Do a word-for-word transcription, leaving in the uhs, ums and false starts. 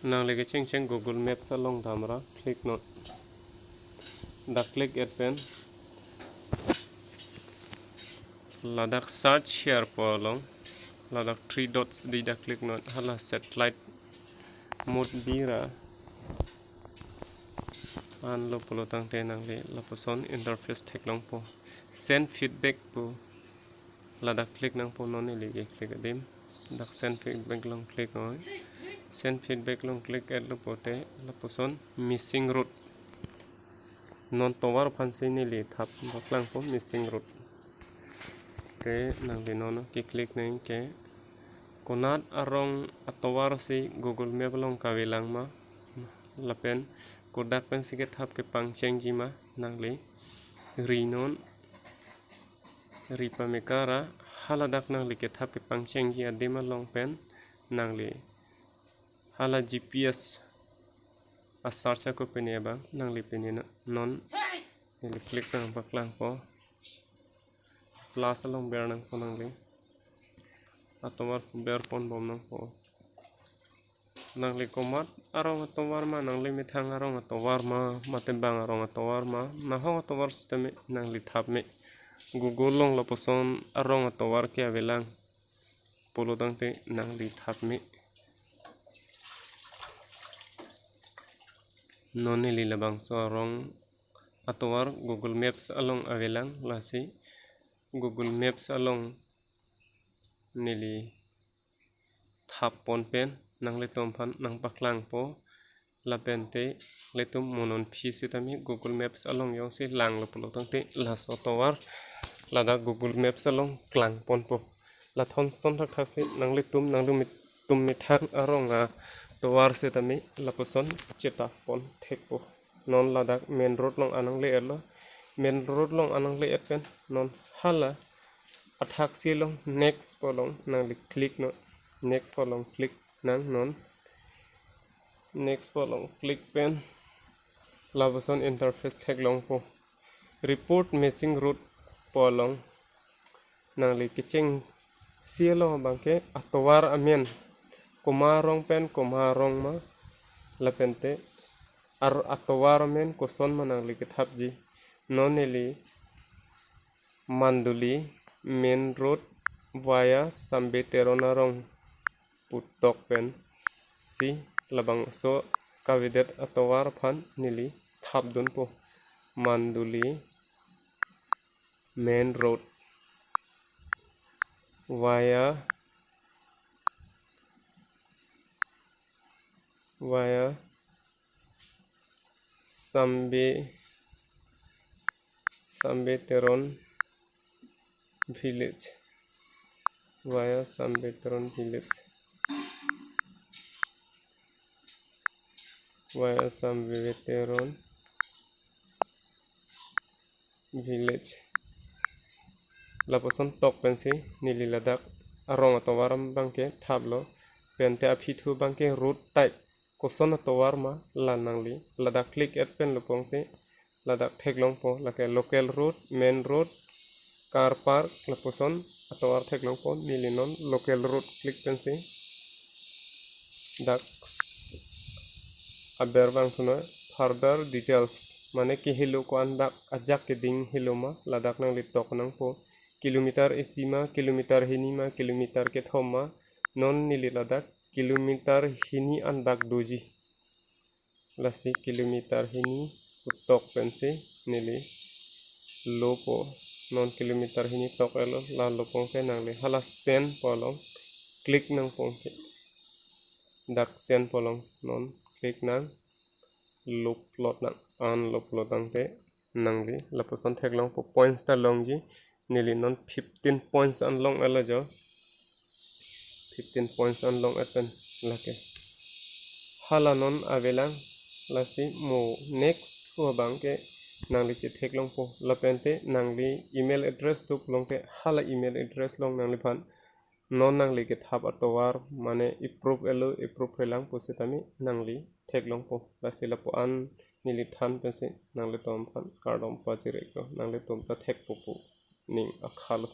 Nangli kechengcheng Google Maps along damra click non. Dak click et pen ladak search here pu along ladak three dots di dak click non, hala satellite mode bira anlo pulo tangte nangli lapuson interface theklongpo. Send feedback pu ladak click nangpo, non neli ke click adim. Dak send feedback along click oi. Send feedback along click etlo pote lapuson missing route. Non tovar aphansi neli thap paklangpo missing route. Te nangli non ke click nang ke konat arong atovar si Google Map along kavelang ma lapen kodak pensi kethap kepangchengji ma nangli ri non. Ri pamekara haladak nangli kethap kepangchengji adim along pen nangli hala G P S a search ako pine abang nangli pine na-, non neli click nang paklangpo. Plus along ber nangpo nangli. Atovar ber ponbom nangpo. Nangli komat arong atovar ma, nangli methang arong atovar ma, mate bang arong atovar ma, nahok atovar sitame nangli thap me. Google along lapuson arong atovar ke avelang pulo tangte nangli thap me. Non neli labangso arong atovar Google Maps along avelang, lasi Google Maps along neli thap pon pen nanglitum aphan nang paklangpo. Lapen te nelitum mo non aphi sitame Google Maps along jongsi langlo pulo tangte laso atovar ladak Google Maps along klang ponpo. Lathon son thakthak si nanglitum, nanglitum methang arong atovar sitame lapuson cheta pon thekpo. Non ladak main road along anang le etlo. Main road along anang le et pen non hala athak si along next pu along nangli click non. Next pu along click nang non. Next pu along click pen lapuson interface theklongpo. Report missing route pu along nangli kechengsi along abangke atovar amen komat arong pen komat arong ma lapen te ar atovar amen koson ma nangli kethapji. Non neli Manduli main road via Sambe Teron arong pu tok pensi labangso kavedet atovar aphan neli thapdunpo. Manduli main road via, via Sambe, Sambe Teron village. Via Sambe Teron village. Via Sambe Teron village. Lapuson tok pensi neli ladak arong atovar abangke thaplo. Pen te aphi thu abangke road type koson atovar ma la nangli ladak click et pen lo pon te ladak theklongpo, lake local road, main road, car park, lapuson atovar theklongpo. Neli non local road click pensi dak aber bang thuno further details, mane kehelo ko-an dak ajak keding helo ma ladak nangli tok nangpo. Kilometer isi ma, kilometer hini ma, kilometer kethom ma, non neli ladak kilometer hini an dak doji. Lasi kilometer hini pu tok pensi neli lopo. Non kilometer hini tok etlo, la lo pon ke nangli hala send pu along click nang pon ke. Dak send pu along non click nang, lop lo tang, an lop lo tangte nangli lapuson theklongpo, points ta longji. Neli non fifteen points an long etlo jo. Fifteen points an long et pen lake hala non avelang. Lasi mo next thu abangke nangli chetheklongpo. Lapen te nangli email address do pulo tangte hala email address along nangliphan non nangli kethap atovar mane approve etlo, approve relang pusitame nangli theklongpo. Lasi lapu an neli than pensi nanglitum aphan kardom pajirlo, nanglitum ta thekpo pu ning akhalo.